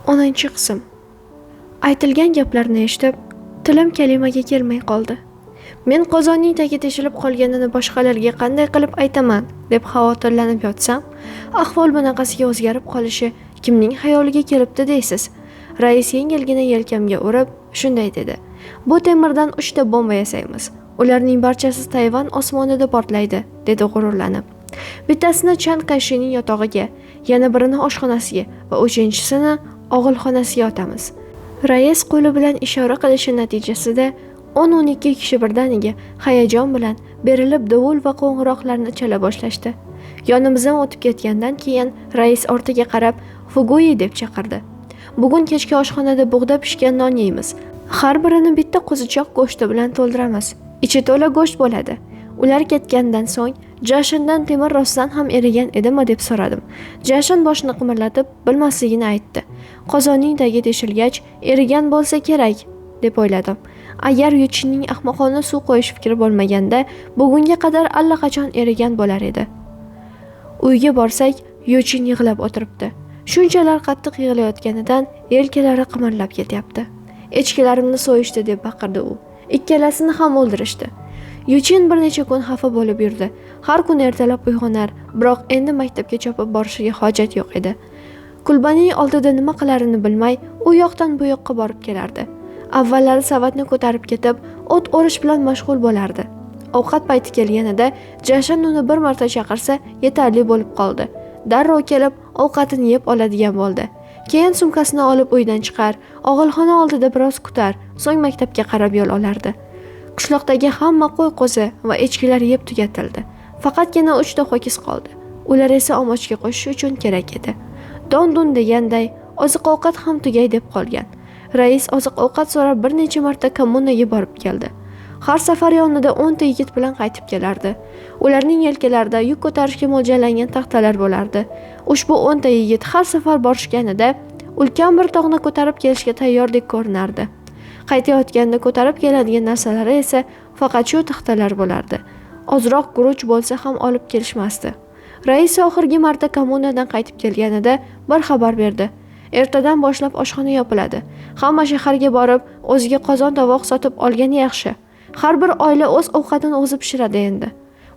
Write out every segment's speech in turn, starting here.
10-qism. Aytilgan gaplarni eshitib, tilim kalimaga kelmay qoldi. Men qozonning tagi teshilib qolganini boshqalarga qanday qilib aytaman deb xavotirlanib yotsam, ahvol bunaqasiga o'zgarib qolishi kimning xayoliga kelibdi deysiz. Rais yengilgina yelkamga urib, shunday dedi: "Bu temirdan 3 ta bomba yasaymiz. Ularning barchasi Tayvan osmonida portlaydi", dedi g'ururlanib. Bittasini Chan Kayshining yotog'iga, yana birini oshxonasiga va uchinchisini og'ilxonasiga otamiz. Rais qo'li bilan ishora qilishi natijasida 10-12 kishi birdaniga hayajon bilan berilib dovul va qo'ng'iroqlarni chala boshlashdi. Yonimizdan o'tib ketgandan keyin rais ortiga qarab "Fuguyi" deb chaqirdi. Bugun kechki oshxonada bug'da pishgan non yeymiz. Har birini bitta qo'zichoq go'shti bilan to'ldiramiz. Ichi to'la go'sht bo'ladi. Ular ketgandan so'ng Jashindan temir rostdan ham erigan edimi deb so'radim. Jashin boshini qimirlatib bilmasligini aytdi. Qozonning tagi teshilgach erigan bo'lsa kerak deb o'yladim. Agar Yuchinning ahmoqona suv qo'yish fikri bo'lmaganda, bugunga qadar allaqachon erigan bo'lar edi. Uyga borsak, Yuchin yig'lab o'tiribdi. Shunchalar qattiq yig'layotganidan yelkalari qimirlab ketyapti. Echkilarimni so'yishdi deb baqirdi u. Ikkalasini ham o'ldirishdi. Yuchin bir necha kun xafa bo'lib yurdi. Har kun ertalab uyg'onar, biroq endi maktabga chopib borishiga hojat yo'q edi. Kulbaning oldida nima qilarini bilmay, u yoqdan bu yoqqa borib kelardi. Avvallari savatni ko'tarib ketib, o't o'rish bilan mashg'ul bo'lardi. Ovqat payti kelganida Jashin uni bir marta chaqirsa yetarli bo'lib qoldi. Darrov kelib ovqatini yeb oladigan bo'ldi. Keyin sumkasini olib uydan chiqar, og'ilxona oldida biroz kutar, so'ng maktabga qarab yo'l olardi. Qishloqdagi hamma qo'y qo'zi va echkilar yeb tugatildi. Faqatgina 3 ta ho'kiz qoldi. Ular esa omochga qo'shish uchun kerak edi. Don-dun deganday oziq-ovqat ham tugay deb qolgan. Rais oziq-ovqat so'rab bir necha marta kommunaga borib keldi. Har safar yonida 10 ta yigit bilan qaytib kelardi. Ularning yelkalarida yuk ko'tarishga mo'ljallangan taxtalar bo'lardi. Ushbu 10 ta yigit har safar borishganida ulkan bir tog'ni ko'tarib kelishga tayyordek ko'rinardi. Qaytayotganda ko'tarib keladigan narsalari esa faqat shu taxtalar bo'lardi. Ozroq guruch bo'lsa ham olib kelishmasdi. Rais oxirgi marta kommunadan qaytib kelganida bir xabar berdi. Ertadan boshlab oshxona yopiladi. Hamma shaharga borib, o'ziga qozon tovoq sotib olgani yaxshi. Har bir oila o'z ovqatini o'zi pishiradi endi.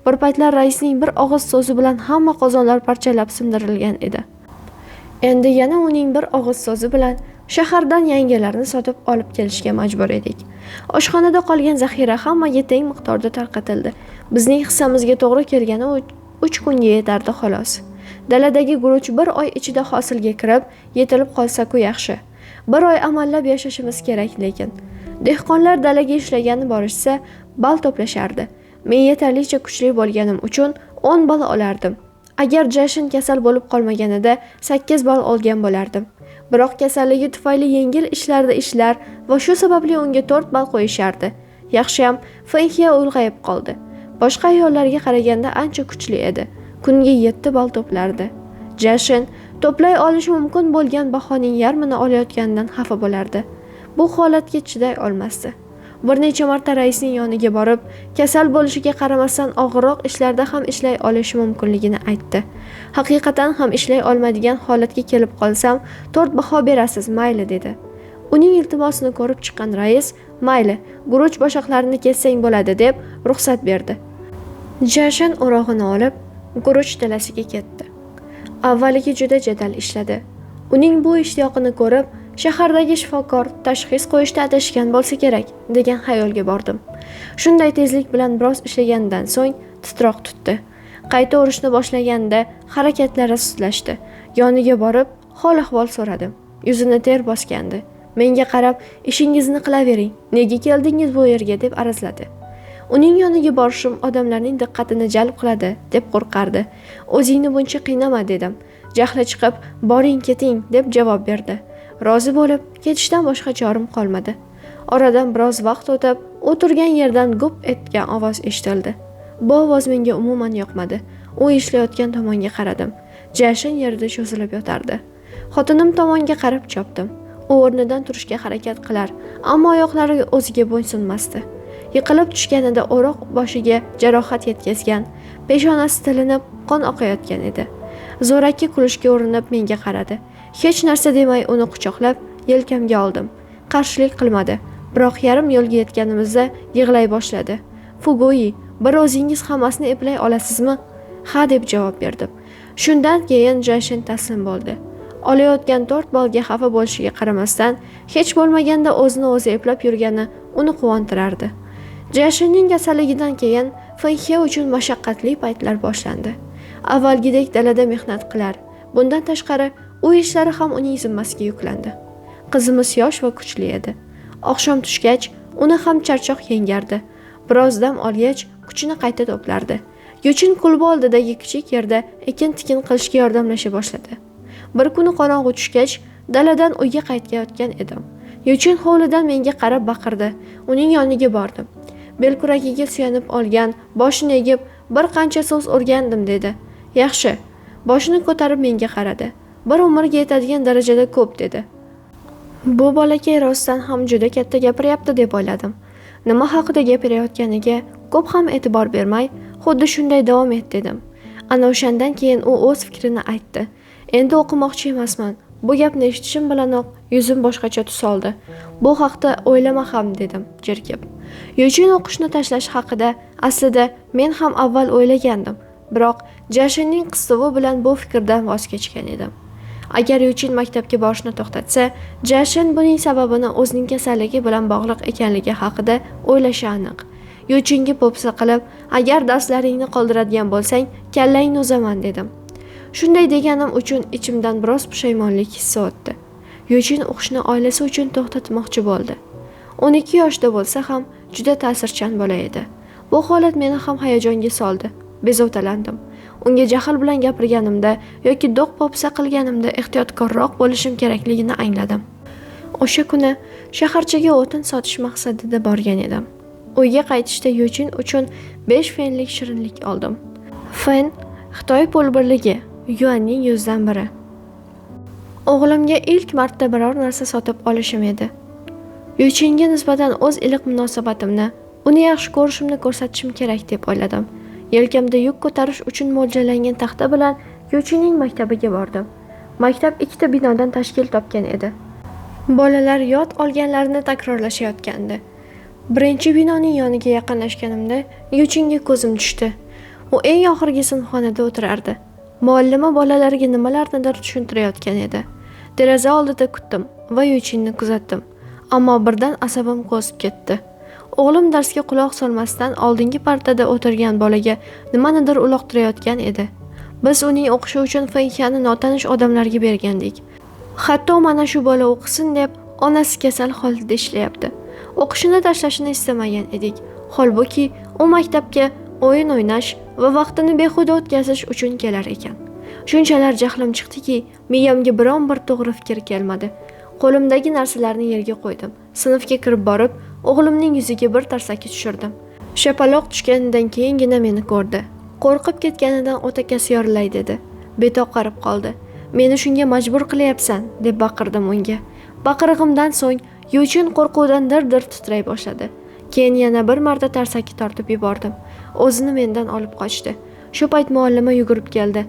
Bir paytlar raisning bir og'iz so'zi bilan hamma qozonlar parchalab sindirilgan edi. Endi yana uning bir og'iz so'zi bilan shahardan yangilarni sotib olib kelishga majbur edik. Oshxonada qolgan zaxira hammaga teng miqdorda tarqatildi. Bizning hissamizga to'g'ri kelgani 3 kunga yetardi xolos. Daladagi guruch bir oy ichida hosilga kirib, yetilib qolsa-ku yaxshi. Bir oy amallab yashashimiz kerak lekin. Dehqonlar dalaga ishlagani borishsa, bal to'plashardi. Men yetarlicha kuchli bo'lganim uchun 10 bal olardim. Agar Jashin kasal bo'lib qolmaganida 8 bal olgan bo'lardim. Biroq kasalligi tufayli yengil ishlarda ishlar va shu sababli unga 4 bal qo'yishardi. Yaxshiyam Fenxia ulg'ayib qoldi. Boshqa ayollarga qaraganda ancha kuchli edi. Kunga 7 bal to'plardi. Jashin to'play olishi mumkin bo'lgan bahoning yarmini olayotganidan xafa bo'lardi. Bu holatga chiday olmasdi. Bir necha marta raisning yoniga borib, kasal bo'lishiga qaramasdan og'irroq ishlarda ham ishlay olishi mumkinligini aytdi. Haqiqatan ham ishlay olmaydigan holatga kelib qolsam, 4 baho berasiz, mayli dedi. Uning iltimosini ko'rib chiqqan rais, mayli, guruch boshoqlarini kessang bo'ladi deb ruxsat berdi. Jashin o'rog'ini olib, guruch dalasiga ketdi. Avvaliga juda jadal ishladi. Uning bu ishtiyoqini ko'rib, shahardagi shifokor tashxis qo'yishda adashgan bo'lsa kerak degan xayolga bordim. Shunday tezlik bilan biroz ishlaganidan so'ng titroq tutdi. Qayta urishni boshlaganda harakatlari sustlashdi. Yoniga borib, hol-ahvol so'radim. Yuzini ter bosgandi. Menga qarab, ishingizni qilavering, nega keldingiz bu yerga deb arazladi. Uning yoniga borishim odamlarning diqqatini jalb qiladi deb qo'rqardi. O'zingni buncha qiynama dedim. Jahli chiqib, boring keting deb javob berdi. Rozi bo'lib, ketishdan boshqa chorim qolmadi. Oradan biroz vaqt o'tib, o'tirgan yerdan gup etgan ovoz eshitildi. Bu ovoz menga umuman yoqmadi. U ishlayotgan tomonga qaradim. Jashin yerda cho'zilib yotardi. Xotinim tomonga qarab chopdim. U o'rnidan turishga harakat qilar, ammo oyoqlari o'ziga bo'ysunmasdi. Yiqilib tushganida o'roq boshiga jarohat yetkazgan, peshonasi tilinib qon oqayotgan edi. Zo'raki kulishga urinib menga qaradi. Hech narsa demay uni quchoqlab yelkamga oldim. Qarshilik qilmadi. Biroq yarim yo'lga yetganimizda yig'lay boshladi. "Fugoyi, bir o'zingiz hammasini eplay olasizmi?" "Ha", deb javob berdim. Shundan keyin Jashin taslim bo'ldi. Olayotgan 4 ballga xafa bo'lishiga qaramasdan, hech bo'lmaganda o'zini o'zi eplab yurgani uni quvontirardi. Jashinning kasalligidan keyin Fenxe uchun mashaqqatli paytlar boshlandi. Avvalgidek dalada mehnat qilar. Bundan tashqari, uy ishlari ham uning zimmasiga yuklandi. Qizimiz yosh va kuchli edi. Oqshom tushgach, uni ham charchoq yengardi. Biroz dam olgach, kuchini qayta to'plardi. Yuchin kulba oldidagi kichik yerda ekin-tikin qilishga yordamlasha boshladi. Bir kuni qorong'u tushgach, daladan uyga qaytayotgan edim. Yuchin hovlidan menga qarab baqirdi. Uning yoniga bordim. Belkuragiga suyanib olgan, boshini egib, bir qancha so'z o'rgandim, dedi. "Yaxshi." Boshini ko'tarib menga qaradi. "Bir umrga yetadigan darajada ko'p", dedi. Bu bolakay rostdan ham juda katta gapiryapti deb o'yladim. Nima haqida gapirayotganiga ko'p ham e'tibor bermay, xuddi shunday davom et dedim. Ana o'shandan keyin u o'z fikrini aytdi. "Endi o'qimoqchi emasman." Bu gapni eshitishim bilanoq yuzim boshqacha tus oldi. "Bu haqda o'ylama ham", dedim jerkib. Yuchin o'qishni tashlash haqida aslida men ham avval o'ylagandim, biroq Jashinning qistovi bilan bu fikrdan voz kechgan edim. Agar Yuchin maktabga borishni to'xtatsa, Jashin buning sababini o'zining kasalligi bilan bog'liq ekanligi haqida o'ylashi aniq. Yuchinga po'pisa qilib, "Agar darslaringni qoldiradigan bo'lsang, kallangni uzaman", dedim. Shunday deganim uchun ichimdan biroz pushaymonlik hissi o'tdi. Yuchin o'qishni oilasi uchun to'xtatmoqchi bo'ldi. 12 yoshda bo'lsa ham juda ta'sirchan bola edi. Bu holat meni ham hayajonga soldi. Bezovtalandim. Unga jahl bilan gapirganimda yoki do'q po'pisa qilganimda ehtiyotkorroq bo'lishim kerakligini angladim. O'sha kuni shaharchaga o'tin sotish maqsadida borgan edim. Uyga qaytishda Yuchin uchun 5 fenlik shirinlik oldim. Fen Xitoy pul birligi, yuanning 1/100. O'g'limga ilk marta biror narsa sotib olishim edi. Yuchinga nisbatan o'z iliq munosabatimni, uni yaxshi ko'rishimni ko'rsatishim kerak deb o'yladim. Yelkamda yuk ko'tarish uchun mo'ljallangan taxta bilan Yuchinning maktabiga bordim. Maktab 2 ta binodan tashkil topgan edi. Bolalar yod olganlarini takrorlashayotgandi. Birinchi binoning yoniga yaqinlashganimda Yuchinga ko'zim tushdi. U eng oxirgi sinfxonada o'tirardi. Muallima bolalarga nimalarnidir tushuntirayotgan edi. Deraza oldida kutdim va Yuchinni kuzatdim. Ammo birdan asabim qo'zib ketdi. O'g'lim darsga quloq solmasdan oldingi partada o'tirgan bolaga nimanidir uloqtirayotgan edi. Biz uning o'qishi uchun Fenxani notanish odamlarga bergandik. Hatto mana shu bola o'qisin deb onasi kasal holida ishlayapti. O'qishini tashlashini istamagan edik. Holbuki u maktabga o'yin o'ynash va vaqtini behuda o'tkazish uchun kelar ekan. Shunchalar jahlim chiqdiki, miyamga biron bir to'g'ri fikr kelmadi. Qo'limdagi narsalarni yerga qo'ydim. Sinfga kirib borib, o'g'limning yuziga bir tarsaki tushirdim. Shapaloq tushganidan keyingina meni ko'rdi. Qo'rqib ketganidan o'takasi yorilay dedi. Beti oqarib qoldi. "Meni shunga majbur qilyapsan", deb baqirdim unga. Baqirig'imdan so'ng Yuchin qo'rquvdan dir-dir titray boshladi. Keyin yana bir marta tarsaki tortib yubordim. O'zini mendan olib qochdi. Shu payt muallima yugurib keldi.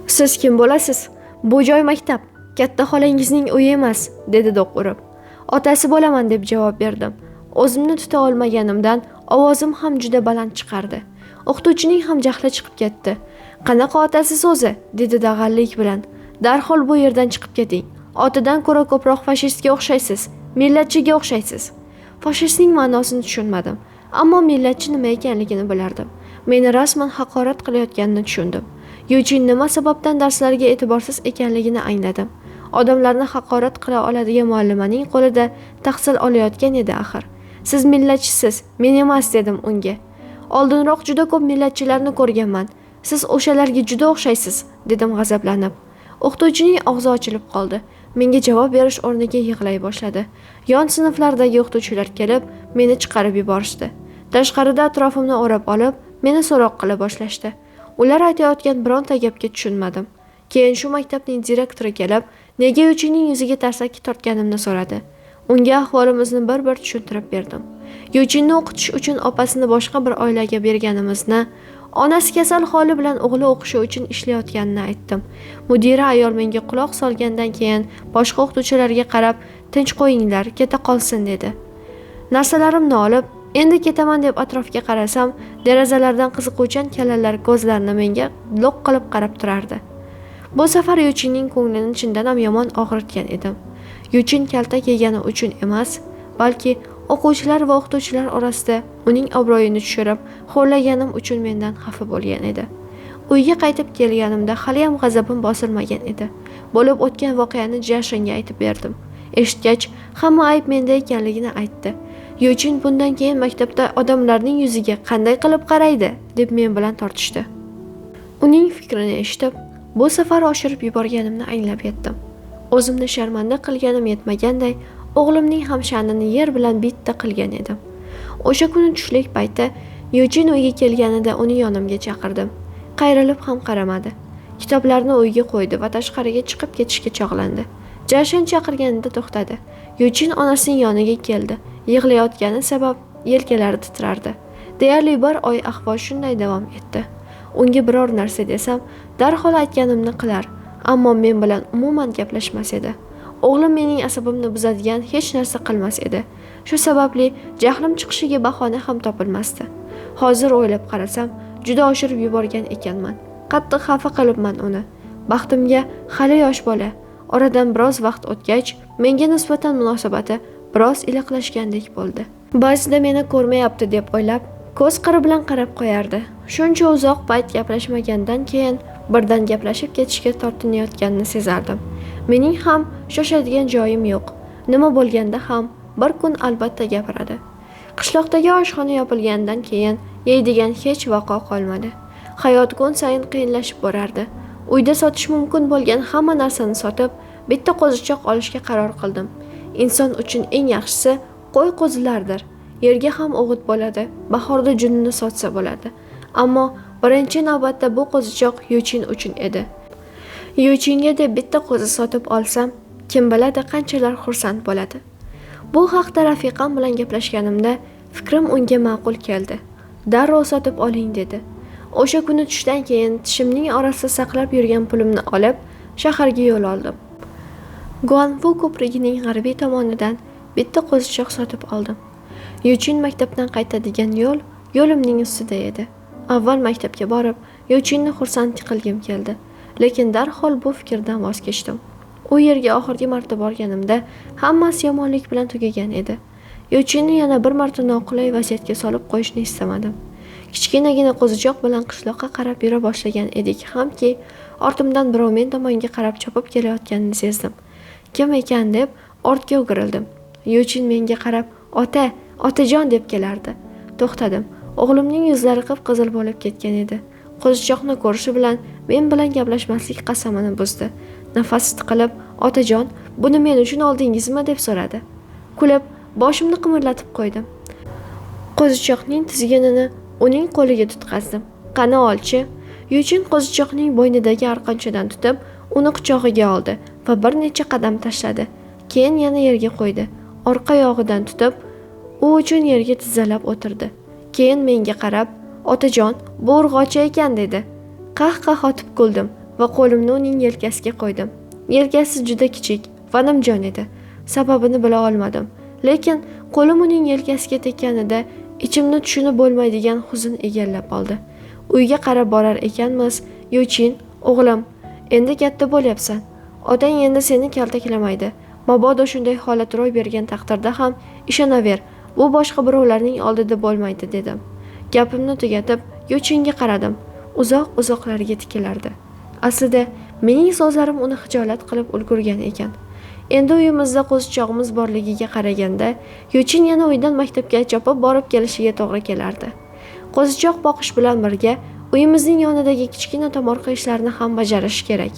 "Siz kim bo'lasiz? Bu joy maktab. Katta xolangizning uyi emas", dedi do'q urib. "Otasi bo'laman", deb javob berdim. O'zimni tuta olmaganimdan ovozim ham juda baland chiqardi. O'qituvchining ham jahli chiqib ketdi. "Qanaqa otasiz o'zi?" dedi dag'allik bilan. "Darhol bu yerdan chiqib keting. Otidan ko'ra ko'proq fashistga o'xshaysiz, millatchiga o'xshaysiz." Fashistning ma'nosini tushunmadim, ammo millatchi nima ekanligini bilardim. Meni rasman haqorat qilayotganini tushundim. Yuchin nima sababdan darslarga e'tiborsiz ekanligini angladim. Odamlarni haqorat qila oladigan muallimaning qo'lida tahsil olayotgan edi axir. "Siz millatchisiz, men emas", dedim unga. "Oldinroq juda ko'p millatchilarni ko'rganman. Siz o'shalarga juda o'xshaysiz", dedim g'azablanib. O'qituvchining og'zi ochilib qoldi. Menga javob berish o'rniga yig'lay boshladi. Yon sinflardagi o'qituvchilar kelib, meni chiqarib yuborishdi. Tashqarida atrofimni o'rab olib, meni so'roq qila boshlashdi. Ular aytayotgan bironta gapga tushunmadim. Keyin shu maktabning direktori kelib, nega Yuchinning yuziga tarsaki tortganimni so'radi. Unga ahvolimizni bir-bir tushuntirib berdim. Yuchinni o'qitish uchun opasini boshqa bir oilaga berganimizni, Onasi kasal holi bilan o'g'li o'qishi uchun ishlayotganini aytdim. Mudira ayol menga quloq solgandan keyin boshqa o'qituvchilarga qarab, "Tinch qo'yinglar, keta qolsin" dedi. Narsalarimni olib, endi ketaman deb atrofga qarasam, derazalardan qiziquvchan kalalar ko'zlarini menga lo'q qilib qarab turardi. Bu safar Yuchinning ko'nglini chindan ham yomon og'ritgan edim. Yuchin kaltak yegani uchun emas, balki o'quvchilar va o'qituvchilar orasida uning obro'yini tushirib, xo'rlaganim uchun mendan xafa bo'lgan edi. Uyga qaytib kelganimda hali ham g'azabim bosilmagan edi. Bo'lib o'tgan voqeani Jashinga aytib berdim. Eshitgach, hamma ayb menda ekanligini aytdi. Yuchin bundan keyin maktabda odamlarning yuziga qanday qilib qaraydi, deb men bilan tortishdi. Uning fikrini eshitib, bu safar oshirib yuborganimni anglab yetdim. O'zimni sharmanda qilganim yetmaganday, o'g'limning ham sha'nini yer bilan bitta qilgan edim. O'sha kuni tushlik payti Yuchin uyga kelganida uni yonimga chaqirdim. Qayrilib ham qaramadi. Kitoblarni uyga qo'ydi va tashqariga chiqib ketishga chog'landi. Jashin chaqirganida to'xtadi. Yuchin onasining yoniga keldi. Yig'layotgani sabab yelkalari titrardi. Deyarli bir oy ahvol shunday davom etdi. Unga biror narsa desam, darhol aytganimni qilar, ammo men bilan umuman gaplashmas edi. O'g'lim mening asabimni buzadigan hech narsa qilmas edi. Shu sababli jahlim chiqishiga bahona ham topilmasdi. Hozir o'ylab qarasam, juda oshirib yuborgan ekanman. Qattiq xafa qilibman uni. Baxtimga hali yosh bola. Oradan biroz vaqt o'tgach, menga nisbatan munosabati biroz iliqlashgandek bo'ldi. Ba'zida meni ko'rmayapti deb o'ylab, ko'z qiri bilan qarab qo'yardi. Shuncha uzoq payt gaplashmagandan keyin birdan gaplashib ketishga tortinayotganini sezardim. Mening ham shoshadigan joyim yo'q. Nima bo'lganda ham bir kun albatta gapiradi. Qishloqdagi oshxona yopilgandan keyin yeydigan hech vaqo qolmadi. Hayot kun sayin qiyinlashib borardi. Uyda sotish mumkin bo'lgan hamma narsani sotib, bitta qo'zichoq olishga qaror qildim. Inson uchun eng yaxshisi qo'y qo'zilardir. Yerga ham o'g'it bo'ladi, bahorda junini sotsa bo'ladi. Ammo birinchi navbatda bu qo'zichoq Yuchin uchun edi. Yuchinga deb bitta qo'zi sotib olsam, kim biladi qanchalar xursand bo'ladi. Bu haqda rafiqam bilan gaplashganimda fikrim unga ma'qul keldi. Darrov sotib oling dedi. O'sha kuni tushdan keyin tishimning orasida saqlab yurgan pulimni olib, shaharga yo'l oldim. Guanfu ko'prigining g'arbiy tomonidan bitta qo'zichoq sotib oldim. Yuchin maktabdan qaytadigan yo'l yo'limning ustida edi. Avval maktabga borib, Yuchinni xursand qilgim keldi, lekin darhol bu fikrdan voz kechdim. U yerga oxirgi marta borganimda hammasi yomonlik bilan tugagan edi. Yuchinni yana bir marta noqulay vaziyatga solib qo'yishni istamadim. Kichkinagina qo'zichoq bilan qishloqqa qarab yura boshlagan edik hamki, ortimdan birov men tomonga qarab chopib kelayotganini sezdim. Kim ekan deb ortga o'girildim. Yuchin menga qarab, "Ota, otajon" deb kelardi. To'xtadim. O'g'limning yuzlari qip-qizil bo'lib ketgan edi. Qo'zichoqni ko'rishi bilan men bilan gaplashmaslik qasamini buzdi. Nafasi tiqilib, "Otajon, buni men uchun oldingizmi?" deb so'radi. Kulib, boshimni qimirlatib qo'ydim. Qo'zichoqning tizginini uning qo'liga tutqazdim. "Qani olchi?" Yuchin qo'zichoqning bo'ynidagi arqonchadan tutib, uni quchog'iga oldi va bir necha qadam tashladi. Keyin yana yerga qo'ydi. Orqa yog'idan tutib, u uchun yerga tizzalab o'tirdi. Keyin menga qarab, "Otajon, bu urg'ochi ekan" dedi. Qah-qah otib kuldim va qo'limni uning yelkasiga qo'ydim. Yelkasi juda kichik va nimjon edi. Sababini bila olmadim. Lekin qo'lim uning yelkasiga tekkanida ichimni tushunib bo'lmaydigan huzun egallab oldi. Uyga qarab borar ekanmiz, "Yuchin, o'g'lim, endi katta bo'lyapsan. Otang endi seni kaltaklamaydi. Mabodo shunday holat ro'y bergan taqdirda ham ishonaver, bu boshqa birovlarning oldida bo'lmaydi" dedim. Gapimni tugatib, Yuchinga qaradim. Uzoq-uzoqlarga tikilardi. Aslida mening so'zlarim uni xijolat qilib ulgurgan ekan. Endi uyimizda qo'zichog'imiz borligiga qaraganda, Yuchin yana uydan maktabga chopib borib kelishiga to'g'ri kelardi. Qo'zichoq boqish bilan birga uyimizning yonidagi kichkina tomorqa ishlarini ham bajarish kerak.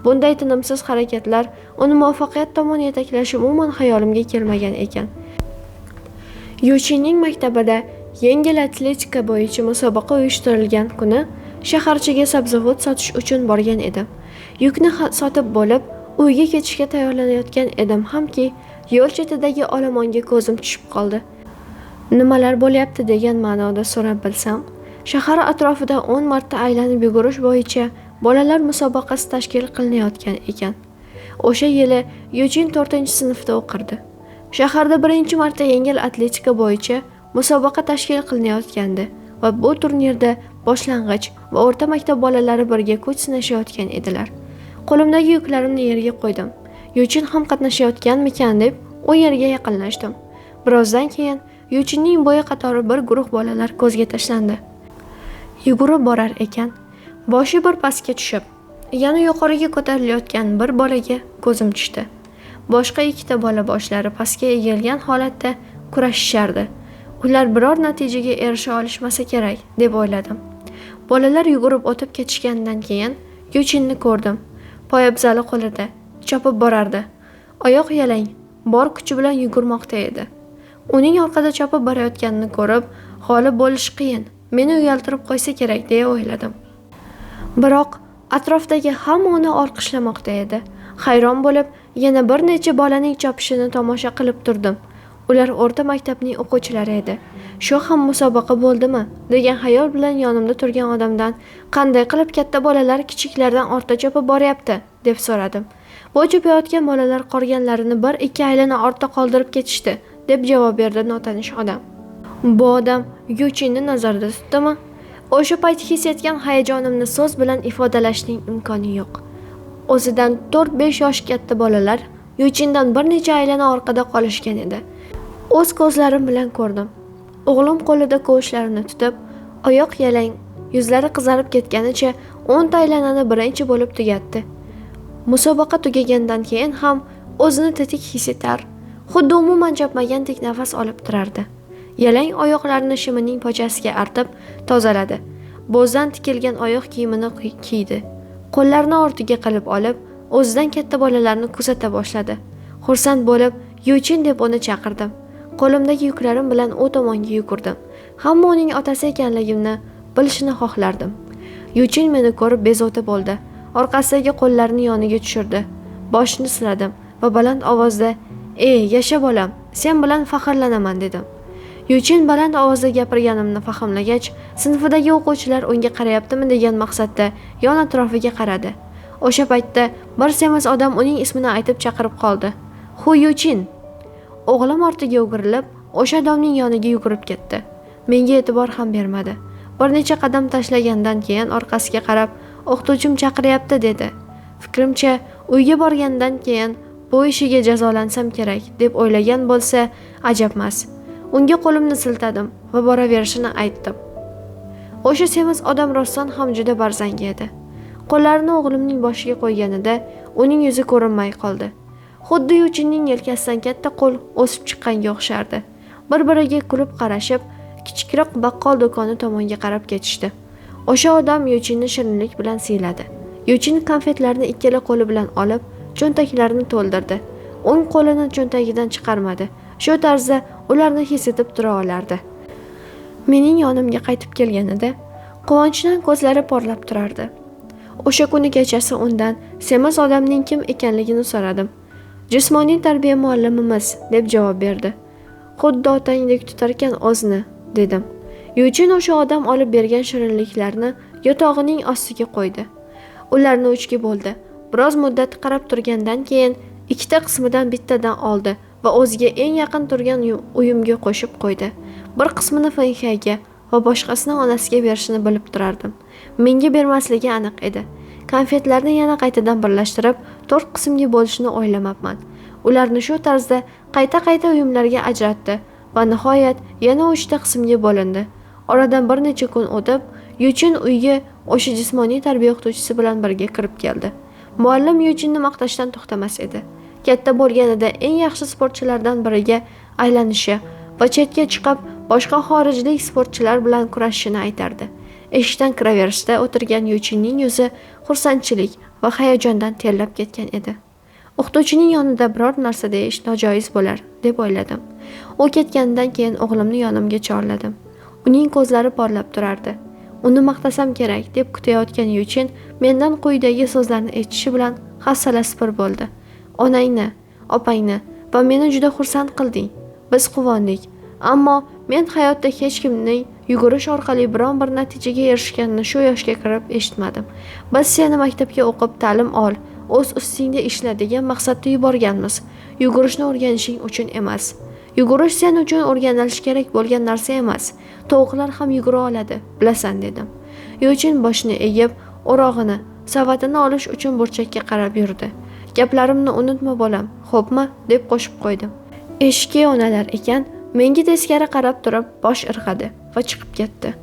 Bunday tinimsiz harakatlar uni muvaffaqiyat tomon yetaklashi umuman xayolimga kelmagan ekan. Yuchinning maktabida yengil atletika bo'yicha musobaqa uyushtirilgan kuni shaharchaga sabzavot sotish uchun borgan edim. Yukni sotib bo'lib, uyga ketishga tayyorlanayotgan edim hamki, yo'l chetidagi olomonga ko'zim tushib qoldi. Nimalar bo'lyapti degan ma'noda so'rab bilsam, shahar atrofida 10 marta aylanib yugurish bo'yicha bolalar musobaqasi tashkil qilinayotgan ekan. O'sha yili Yuchin 4-sinfda o'qirdi. Shaharda birinchi marta yengil atletika bo'yicha musobaqa tashkil qilinayotgandi va bu turnirda boshlang'ich va o'rta maktab bolalari birga kuch sinashayotgan edilar. Qo'limdagi yuklarimni yerga qo'ydim. Yuchin ham qatnashayotganmikan deb u yerga yaqinlashdim. Birozdan keyin Yuchinning bo'yi qatori bir guruh bolalar ko'zga tashlandi. Yugurib borar ekan, boshi bir pastga tushib, yana yuqoriga ko'tarilayotgan bir bolaga ko'zim tushdi. Boshqa ikkita bola boshlari pastga egilgan holatda kurashishardi. Ular biror natijaga erisha olishmasa kerak, deb o'yladim. Bolalar yugurib o'tib ketishganidan keyin Yuchinni ko'rdim. Poyabzali qo'lida, chopib borardi. Oyoq yalang, bor kuchi bilan yugurmoqda edi. Uning orqada chopib borayotganini ko'rib, g'olib bo'lish qiyin, meni uyaltirib qo'ysa kerak deya o'yladim. Biroq atrofdagi hamma uni olqishlamoqda edi. Hayron bo'lib, yana bir necha bolaning chopishini tomosha qilib turdim. Ular o'rta maktabning o'quvchilari edi. Shu ham musobaqa bo'ldimi degan xayol bilan yonimda turgan odamdan qanday qilib katta bolalar kichiklardan ortda chopib boryapti deb so'radim. Bu chopayotgan bolalar qolganlarini bir-ikki aylana ortda qoldirib ketishdi, deb javob berdi notanish odam. Bu odam Yuchinni nazarda tutdimi? O'sha payt his etgan hayajonimni so'z bilan ifodalashning imkoni yo'q. O'zidan 4-5 yosh katta bolalar Yuchindan bir necha aylana orqada qolishgan edi. O'z ko'zlarim bilan ko'rdim. O'g'lim qo'lida kovushlarini tutib, oyoq yalang, yuzlari qizarib ketganicha 10 ta aylanani birinchi bo'lib tugatdi. Musobaqa tugagandan keyin ham o'zini tetik his etar, xuddi umuman chopmagandek nafas olib turardi. Yalang oyoqlarini shimining pochasiga artib tozaladi. Bo'zdan tikilgan oyoq kiyimini kiydi. Qo'llarini ortiga qilib olib, o'zidan katta bolalarni kuzata boshladi. Xursand bo'lib, Yuchin deb uni chaqirdim. Qo'limdagi yuklarim bilan u tomonga yugurdim. Hamma uning otasi ekanligimni bilishini xohlardim. Yuchin meni ko'rib bezovta bo'ldi. Orqasidagi qo'llarini yoniga tushirdi. Boshini siladim va baland ovozda: "Ey, yasha bolam, sen bilan faxrlanaman" dedim. Yuchin baland ovozda gapirganimni fahmlagach, sinfidagi o'quvchilar unga qarayaptimi degan maqsadda yon atrofiga qaradi. O'sha paytda bir semiz odam uning ismini aytib chaqirib qoldi. "Hu Yuchin!" O'g'lim ortiga o'girilib, o'sha odamning yoniga yugurib ketdi. Menga e'tibor ham bermadi. Bir necha qadam tashlagandan keyin orqasiga qarab, "O'qituvchim chaqiryapti" dedi. Fikrimcha, uyga borgandan keyin bu ishiga jazolansam kerak deb o'ylagan bo'lsa, ajabmas. Unga qo'limni siltadim va boraverishini aytdim. O'sha semiz odam rostdan ham juda barzangi edi. Qo'llarini o'g'limning boshiga qo'yganida uning yuzi ko'rinmay qoldi. Xuddi Yuchinning yelkasidan katta qo'l o'sib chiqqanga o'xshardi. Bir-biriga kulib qarashib, kichikroq baqqol do'koni tomonga qarab ketishdi. O'sha odam Yuchinni shirinlik bilan siyladi. Yuchin konfetlarni ikkala qo'li bilan olib, cho'ntaklarini to'ldirdi. O'ng qo'lini cho'ntagidan chiqarmadi. Shu tarzda ularni his etib tura olardi. Mening yonimga qaytib kelganida quvonchdan ko'zlari porlab turardi. O'sha kuni kechasi undan semiz odamning kim ekanligini so'radim. "Jismoniy tarbiya muallimimiz" deb javob berdi. "Xuddi otangdek tutarkan o'zini" dedim. Yuchin o'sha odam olib bergan shirinliklarni yotog'ining ostiga qo'ydi. Ularni uchga bo'ldi. Biroz muddat qarab turgandan keyin ikkita qismidan bittadan oldi va o'ziga eng yaqin turgan uyumga qo'shib qo'ydi. Bir qismini Fenxega va boshqasini onasiga berishini bilib turardim. Menga bermasligi aniq edi. Konfetlarni yana qaytadan birlashtirib, 4 qismga bo'lishini o'ylamabman. Ularni shu tarzda qayta-qayta uyumlarga ajratdi va nihoyat yana 3 ta qismga bo'lindi. Oradan bir necha kun o'tib, Yuchin uyga o'sha jismoniy tarbiya o'qituvchisi bilan birga kirib keldi. Muallim Yuchinni maqtashdan to'xtamas edi. Katta bo'lganida eng yaxshi sportchilardan biriga aylanishi va chetga chiqib boshqa xorijlik sportchilar bilan kurashishini aytardi. Eshikdan kiraverishda o'tirgan Yuchinning yuzi xursandchilik va hayajondan terlab ketgan edi. O'qituvchining yonida biror narsa deyish nojoiz bo'lar deb o'yladim. U ketganidan keyin o'g'limni yonimga chorladim. Uning ko'zlari porlab turardi. Uni maqtasam kerak deb kutayotgan Yuchin mendan quyidagi so'zlarni eshitishi bilan hafsalasi pir bo'ldi. "Onangni, opangni va meni juda xursand qilding. Biz quvondik. Ammo men hayotda hech kimning Yugurish orqali biron bir natijaga erishganini shu yoshga kirib eshitmadim. Biz seni maktabga o'qib ta'lim ol, o'z ustingda ishla degan maqsadda yuborganmiz. Yugurishni o'rganishing uchun emas. Yugurish sen uchun o'rganilishi kerak bo'lgan narsa emas. Tovuqlar ham yugura oladi, bilasan dedim. Yuchin boshini egib, o'rog'ini, savatini olish uchun burchakka qarab yurdi. Gaplarimni unutma bolam, xo'pmi? Deb qo'shib qo'ydim. Eshikka yo'nalar ekan, menga teskari qarab turib bosh irg'adi va chiqib ketdi.